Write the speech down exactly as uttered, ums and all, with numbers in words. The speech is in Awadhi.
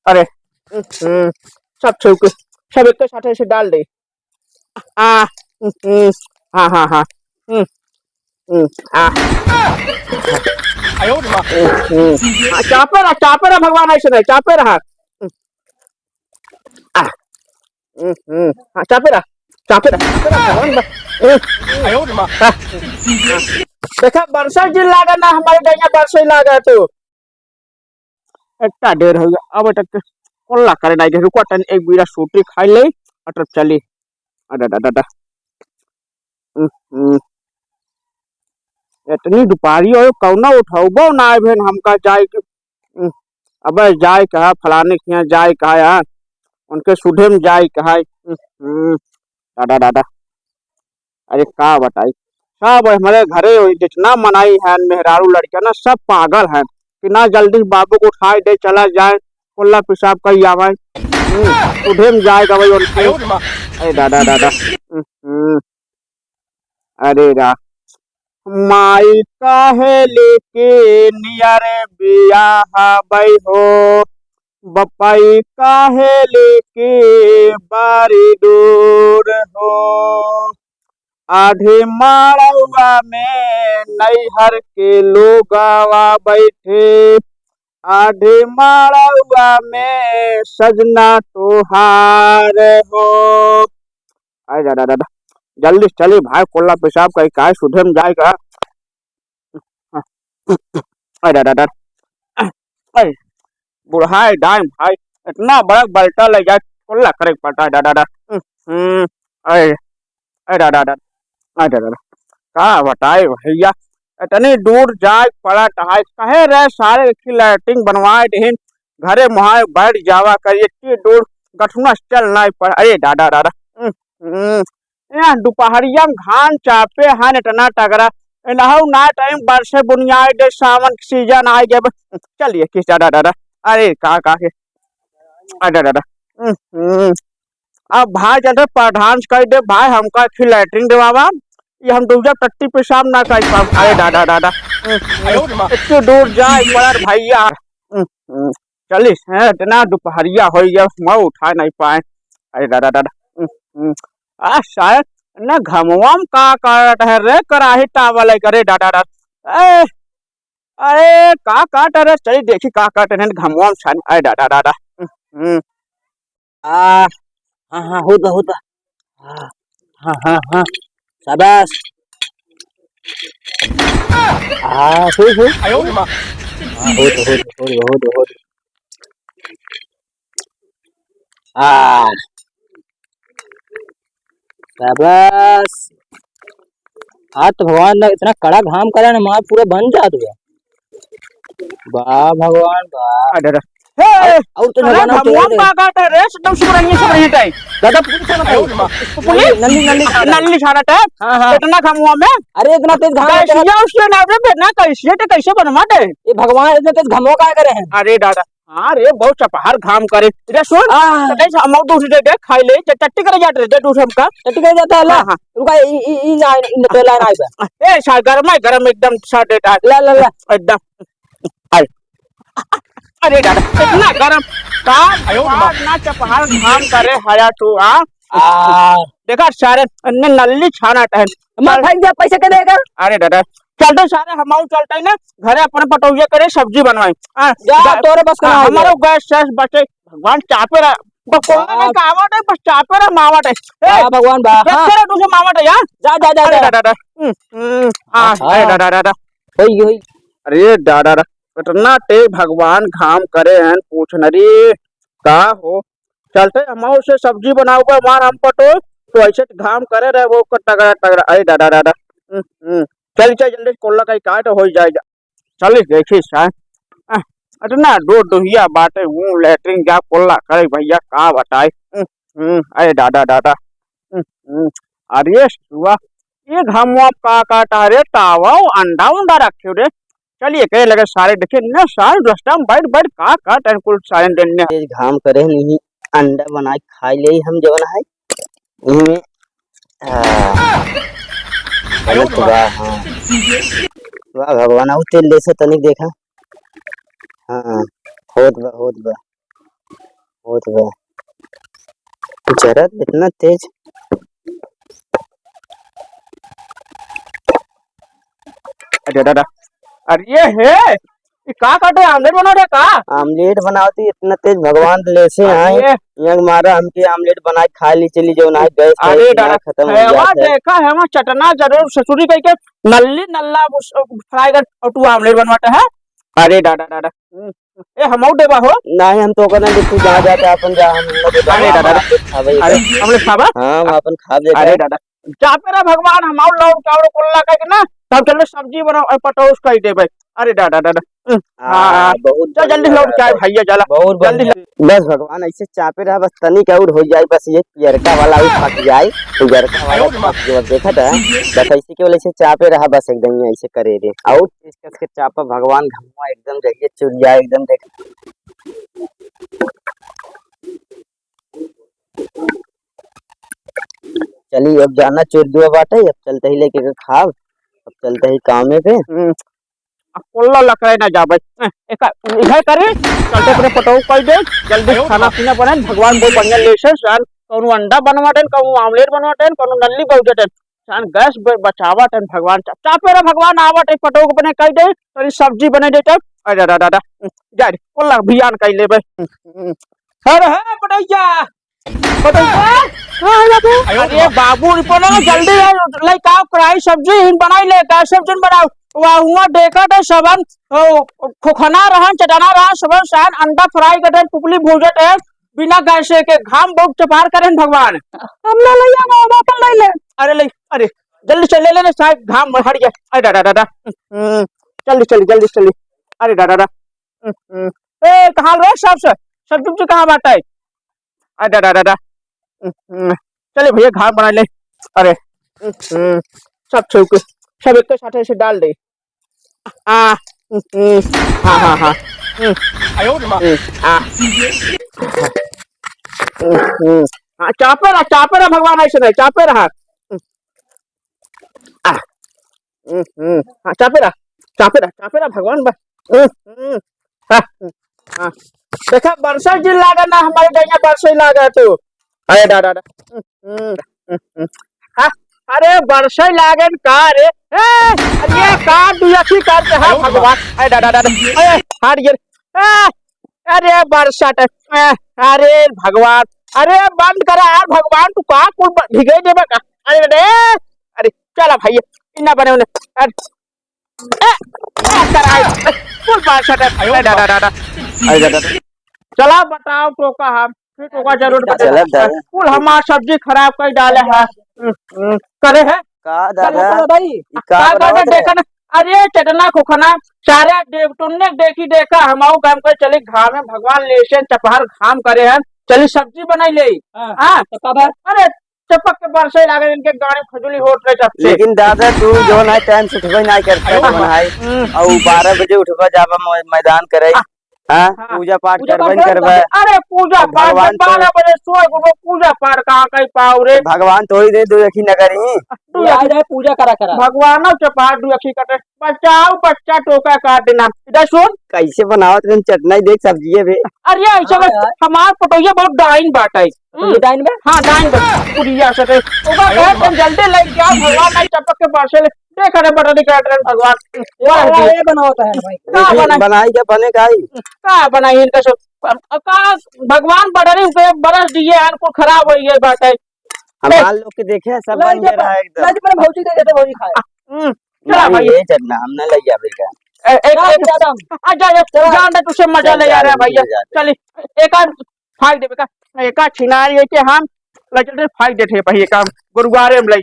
अरे, हम्म, सब छुई के, सब एक साथ ऐसे डाल दे। आ, हम्म, हाँ, हाँ, हाँ। हम्म, हम्म, आ। हम्म, हम्म। हाँ, चापे रहा, चापे रहा भगवान, ऐसे नहीं, चापे रहा। हम्म, आ। हम्म, हम्म। हाँ, चापे रहा, चापे रहा, चापे रहा, भगवान बा-, हम्म। आ। देखा, बरसा जी लागा ना, हमारे गैया बरसा ही लागा तू। इतना देर हो गया, अब तक कोल्ला करे नहीं गए। रुको, तनी एक बीड़ा सूटी खाई ले, और तब चली। अरे दादा, दादा। हम्म, हम्म। इतनी दुपहरी हो, कौनो उठौबो ना आए भेन हमका जाए के। हम्म, अबे जाए कहा, फलाने के यहाँ जाए कहा यार, उनके सुधे में जाए कहा। हम्म, हम्म। दादा, दादा। अरे का बताई, सब हमरे घरे होई, जितना मनई है, मेहरारू लड़कियां ना, सब पागल हैं कि ना जल्दी बाबू को उठाए दे, चला जाए, कुल्ला पेशाब करी आवे। हम्म, उधे में जाए गवे उनके। अरे दादा, दादा। हम्म, हम्म। अरे रा-, माई काहे लेके नियर बियाह बई हो, बपई काहे लेके बारी दूर हो। आधे माड़वा में नैहर के लोगावा बैठे, आधे माड़वा में सजना तोहार हो। अरे दादा, दादा, जल्दी से चली भाई, कोल्ला पेशाब करी, काहे सुधे में जाए का। अरे दादा, दादा, अरे बुढ़ाए डाइन भाई, इतना बड़ा बल्टा ले जाए, कोल्ला करे के पड़ता है दादा, दादा। हम्म, अरे, अरे दादा, दादा, अरे दादा, दादा, का बताए भैया, इतनी दूर जाए पड़ा है, कहे रहे सारे की लैट्रिन बनवाए देहिन, घरे मुहाए बैठ जावा करिए, इतनी दूर गठुना से चल नहीं पड़ा। अरे दादा, दादा, हम्म, हम्म। यहाँ दुपहरिया में घाम चापे हन इतना तगड़ा। एनहु ना टाइम बरसे बुनियाए दे, सावन के सीजन आए गए। चलिए किस दादा, दादा। अरे का, का के? अरे दादा। हम्म, हम्म। अब भाई चलते प्रधान से कह दे, भाई हमका एक ठे लैट्रिन देवावा, ये हम दूजा टट्टी पेशाब ना कर पाब। अरे दादा, दादा। हम्म, हम्म। इतनी दूर जाए पड़ल भैया। हम्म, हम्म। चलिस, हैं, इतना दुपहरिया होइ गया, मैं उठा नहीं पाए। अरे दादा, दादा। हम्म, हम्म। आ, शायद न घमवा में का करत है रे, कराही टावल है, अरे दादा, दादा। ए, अरे, का काट रे, चली देखी का काट है घमवा में छानी। अरे दादा, दादा। हम्म, हम्म। आ, हाँ, हाँ, होत बा, होत बा। हाँ, हाँ, हाँ, हाँ। शाबाश। हाँ, हो, हो। हाँ, होत बा, होत बा, होत बा, होत बा, होत बा। हाँ। शाबाश। आज तो भगवान ना इतना कड़ा घाम करे ना, मार पूरा बन जात बा। वाह भगवान, वाह। अरे रे। हे, और, और तो अरे, भगवान, और तो भगवान दे। का काट है रे, एकदम सुबह रहिए, सुबह रहिए टाइम। दादा, पुलिस से बताओ। अरे, माँ। पुलिस? नल्ली, नल्ली छाना। नल्ली छाना टाइम? हाँ, हाँ। इतना घमवा में? अरे, इतना तेज घाम कैसे है? ये उसके नाम पे ना, कैसे, तो कैसे बनवा दे? ये भगवान इतना तेज घमवा का करे हैं? अरे दादा, हाँ रे, बहुत चपहार घाम करे। रे सुन, आह। तो कैसे हम दूसरी दे दे, खाई ले, जे टट्टी करे जात रे, दे दूसरे हमका। टट्टी करे जाता है, ला। हाँ, हाँ। रुका, ई, ई, ई ला, ई तो ला, ना, ए, सा-, गरम है, गरम एकदम सा देता है। ला, ला, ला। एकदम। अरे। अरे दादा, इतना गरम। का, आयो रे माँ। ना चपहार घाम करे, हया तू, आ? आ। देखा सारे, अन्ने नल्ली छाना टहन। मार चल। भाग जा, पैसे के देगा? अरे दादा, चलते सारे, हम आऊ चलते ही ना, घरे अपने पटौया करे, सब्जी बनवाई। आ, जा, जा, तोरे बस का हाँ, ना हो हमारो गया। गैस सैस बचे, भगवान चापे रहा। बस कोरोना वाह। का कावट है, बस चापे रहा, मावट है। ए, वाह, भगवान, वाह, देख हाँ। तेरा तुझे मावट है यार। जा, जा, जा, अरे जा। दादा, दादा। हम्म, हम्म, हाँ, हाँ। अरे दादा, दादा। होई, होई। अरे दादा, दादा। इतना तेज भगवान घाम करे हैं, पूछ न रे। का हो? चलते हम से सब्जी बनाओ बा, मार हम पटो, तो ऐसे घाम करे रहे वो को तगड़ा, तगड़ा। अरे दादा, दादा। हम्म, हम्म। चल, चल, जल्दी कोल्ला का ही काट हो जाए जा। चलिस देखिस, हैं? अह, इतना दो दुहिया बाटे, हूँ लैट्रिन जा कोल्ला करे भैया, का बताए। हम्म, हम्म, अरे दादा, दादा। हम्म, हम्म। अरे सुआ, ये घमवा का काटा रे, तावा, अंडा उंडा रखे रे। चलिए, कहे लगे सारे देखे, न सारे दोस्ता में बैठ, बैठ, का काट है कुल सारे दिन में। तेज घाम करे नहीं, अंडा बना के खाई ले हम जवन है। इहमें, हाँ। गलत बा, हाँ। वाह भगवान, आऊ तेल ले से तनिक देखा। हाँ, होत बा, होत बा। बहुत बा। जरत इतना तेज। अरे दादा, अरे ये है, ये का काटे, आमलेट बना रहे का? आमलेट बनावती इतना तेज, भगवान लेसे आए, अरे। यंग मारा हमके आमलेट बनाए खा ली चली, जो ना गैस अरे वैस ना दादा, खत्म हो है जात वहाँ है। देखा है वहाँ चटना जरूर ससुरी कह के नल्ली नल्ला उस, फ्राई कर और तू आमलेट बनवाता है। अरे दादा, दादा, हम्म, ए हमऊ देबा हो। नहीं, हम तो ओकर नहीं देखू, जहाँ जाता अपन जा, हम लोग अरे दादा, दादा, खाबे अरे एकदम। आमलेट खाबा? हाँ, हम अपन खा लेते अरे हैं। दादा, चापे रहा भगवान, हम और लौट के और कुल्ला कह के ना, तब चल सब्जी बनाओ और पटौस कह देबे। अरे दादा, दादा, हम्म, हाँ, हाँ, बहुत चल जल्दी बढ़िया लौट के आए बात है। भैया, चला, बहुत जल्दी बढ़िया। लौट। बस भगवान ऐसे चापे रहा, बस तनिक और हो जाए, बस ये पियरका वाला भी फट जाए, उजरका वाला फट जाए, बस देखा था, बस ऐसे केवल ऐसे चापे रहा, बस एकदम ही ऐसे करे रे। और तेज कस के चापा भगवान, घमुआ एकदम जहिए चुरिया एकदम देख। चली, अब जाना चोर दुआ बाटे, अब चलते ही लेके के खाब, अब चलते ही कामे पे। हम्म, अब कोल्ला लकड़े ना जाबे। हम्म, एक, इहे करी, चलते अपने पटौ कर दे, जल्दी खाना पीना बने, भगवान बहुत बढ़िया लेसे, सार, कौनो अंडा बनवा देन, कौनो आमलेट बनवा देन, कौनो नल्ली बहु देन, सार, गैस ब-, बचावा देन, भगवान चा-, चापे रे भगवान, आवा देन, पटौ के बने कर दे, तनी सब्जी बने दे तब, अरे दादा, दादा, जा रे, कोल्ला भियान कर लेबे। हम्म, हम्म, अरे हे पटैया, पटैया। हाँ, हाँ, बाबू। अरे बाबू, रिपोर्ट ना, जल्दी है, लइका आओ, कढ़ाई सब्जी हिन बनाई ले, का सब्जी हिन बनाओ? वाह, हुआ देखा तो सबन, ओ, खोखना रहन, चटाना रहन, सबन सान, अंडा फ्राई करते हैं, पुपली भूजत है, बिना गैस के घाम बहुत चपार करें भगवान। हम ना लइया ना, हम अपन ले ले। अरे ले, अरे, जल्दी चल ले, ले, ले, साहब, घाम हट गया। अरे दादा, दादा, हम्म, जल्दी चली, जल्दी चली। अरे दादा, दादा, हम्म, हम्म। ए, कहाँ रे सब से? सब्जी उब्जी कहाँ बाटे? अरे, अरे, अरे, अरे। हम्म, चले भैया, घाम बना ले। अरे, हम्म, सब छुप के, सब एक के साथ ऐसे डाल दे। हाँ, हम्म, हाँ, हाँ, हाँ। हम्म, हम्म, हाँ। हम्म, हाँ, चापे रहा, चापे रहा भगवान, ऐसे नहीं, चापे रहा। हम्म, आ, हम्म, हम्म। हाँ, चापे रहा, चापे रहा, चापे रहा, भगवान बा-, हम्म, हम्म। हाँ, हाँ। देखा, बरसा जिन लागे ना, हमारे गैया बरसा ही लागे तू। अरे, डा, डा, डा। हम्म, हम्म, हम्म। हाँ, अरे, बरसा ही लागे न का रे? ए, अरे, ये का दुयखी करते हैं, भगवान? अरे, डा, डा, डा, डा। अरे, हट ये। ए, अरे बरसात, ए, अरे भगवान, अरे बंद करा यार भगवान, तू का कुल ब-, भिगई देबे का? अरे, अरे, अरे, चला भाई, इन्ना बने उन्हें, अरे, ए, ए, करा, ए, कुल बरसात, अरे, डा, डा, डा, डा, अरे, डा, डा, डा। चला बताओ तो का हम, फिर तो का जरूर बताओ। चला दादा। कुल हमार सब्जी खराब कर डाले है। हम्म, हम्म, करे है? का चलो, दादा? चलो भाई। ई का का बनावत करे है? देखा ना, अरे चटना खोखना, सारे देव तुमने देखी देखा, हम आऊ काम कर चली घाम में, भगवान लेसे चपहर घाम करे हैं, चली सब्जी बनाई ले। हाँ, हाँ। तो कब है? अरे चपक के बरसे लागे, इनके गाड़ी खजुली होत रहे चप से। लेकिन दादा तू जो ना टाइम से उठबे ना करता अरे जो ना है, हम्म। और बारह बजे उठबा जाबा मै-, मैदान करे। हाँ। हाँ, हाँ। पूजा पाठ पूजा करबे पाठ न करबे। करबे। अरे पूजा अब पाठ भगवान जब बारह तो बजे सोए के उठो, पूजा पाठ कहाँ कहीं पाओ रे? भगवान तो ही दे दो एक ही नगर ही। तू याद एक है पूजा करा करा। भगवान से पाठ दू एक ही कटे। बचाओ बच्चा टोका काट देना। इधर सुन। कैसे बनावत रहन चटना ही देख सब्जिये बे। अरे ऐसा हाँ बस यार। हमार पटोहिया बहुत डाइन बाटे। तो ये डाइन बे? हाँ, डाइन बे। कुड़िया से रे। ओका कहे तुम जल्दी लेके आओ, भगवान नहीं चपक के बरसे ले। देख रे बटरी काट रहे भगवान। ये वाह वाह, जी। ये बनावत है भाई। का लेकिन बनाई? बनाई के बने का ही? का बनाई इनका सब? अब, अब का भगवान बटरी पे बरस दिए हैं, कुल खराब हो गए बात है। हमार लोग के देखे सब ले बन जा गया रहा एकदम। ले जा, मेरे भौजी दे देते, भौजी खाए। हम्म, चला नहीं, भाई। ये चटना हम ना ले जाबे का। ए, एक, चला एक, जा, जा। आ, जा, जा, चला। जान दे, तुझसे मजा चल, ले जा जा रहा है रे, भैया। ले जा दे। चल, एक आध फाड़ देबे का, एक आध छिनार ये के हम ले चलते फाड़ देते हैं भाई, एक आध गुरुवारे में ले